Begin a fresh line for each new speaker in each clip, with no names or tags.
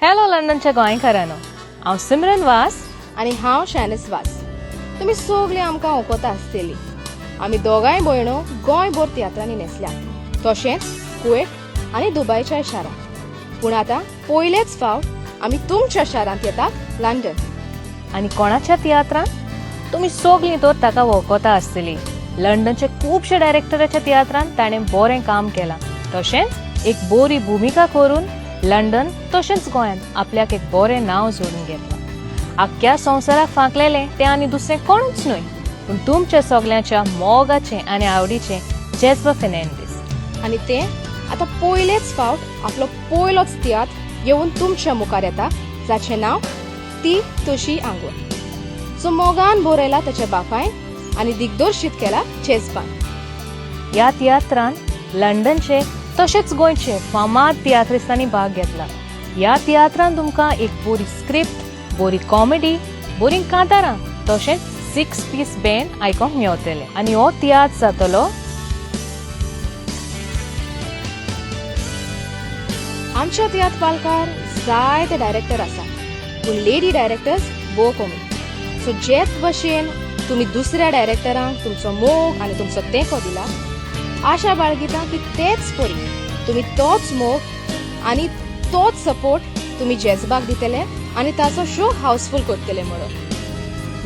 Hello लंडनच्या गोंयकारांनो, हांव सिमरन वास
आनी हांव शॅनिस वास. तुमी सगळीं आमकां वळखता आसतली. आमी दोगांय भयणो गोंयभर तियात्रांनी न्हेसल्या, तशेंच कुवेट आनी दुबयच्या शारांत. पूण आतां पयलेच फावट आमी तुमच्या शारांत येतात, लंडन.
आनी कोणाच्या तियात्रांत? तुमी सगळीं तर ताका वळखता आसतली. लंडनच्या खुबशे डायरेक्टराच्या तियात्रांत ताणें बरें काम केलां. तशेंच एक बरी भुमिका करून लंडन तशेंच गोंयांत आपल्याक एक बरें नांव जोडून घेतलां. आख्ख्या संवसाराक फांकलेलें तें आनी दुसरें कोणूच न्हय, पूण तुमच्या सगल्यांच्या मोगाचें आनी आवडीचें जेज्बा फेर्नांडीस.
आनी तें आतां पयलेच फावट आपलो पयलोच तियात्र येवन तुमच्या मुखार येता, जाचें नांव ती तुशी आंगवण, जो मोगान बरयला ताच्या बापायन आनी दिग्दर्शीत केला जेजबान.
ह्या तियात्रांत लंडनचे तशेंच गोंयचे फामाद तियात्रिस्तांनी भाग घेतला. ह्या तियात्रांत तुमकां एक बरी स्क्रिप्ट, बरी कॉमेडी, बरीं कांतारां, तशेंच सिक्स पीस बँड आयकोंक मेवतलें. आनी हो तियात्र जातलो
आमच्या तियात्र पालकार जायते डायरेक्टर आसात, पूण लेडी डायरेक्टर्स भोव कमी. सो जेच भशेन तुमी दुसऱ्या डायरेक्टरांक तुमचो मोग आनी तुमचो तेंको दिला, आशा बाळगिता की तेच परी तुमी तोच मोग आनी तोच सपोर्ट तुमी जेजबाक दितले आनी ताचो शो हाऊसफूल करतले म्हणून.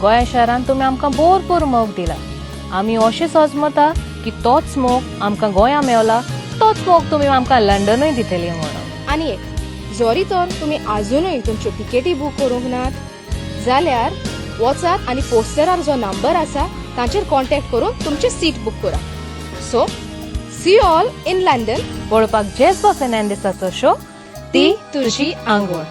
गोंया शारांत तुमी आमकां भरपूर मोग दिला. आमी अशें सजमता की तोच मोग आमकां गोंया मेवला, तोच मोग तुमी आमकां लंडनूय दितली म्हणून.
आनी एक जरी तर तुमी आजुनूय तुमच्यो टिकेटी बूक करूंक नात जाल्यार वचात आनी पोस्टरार जो नंबर आसा तांचेर कॉन्टॅक्ट करून तुमचें सीट बूक करा. So see all in London.
पळोवपाक जेज्बा फेर्नांडीसाचो शो
ती तुजी आंगवण.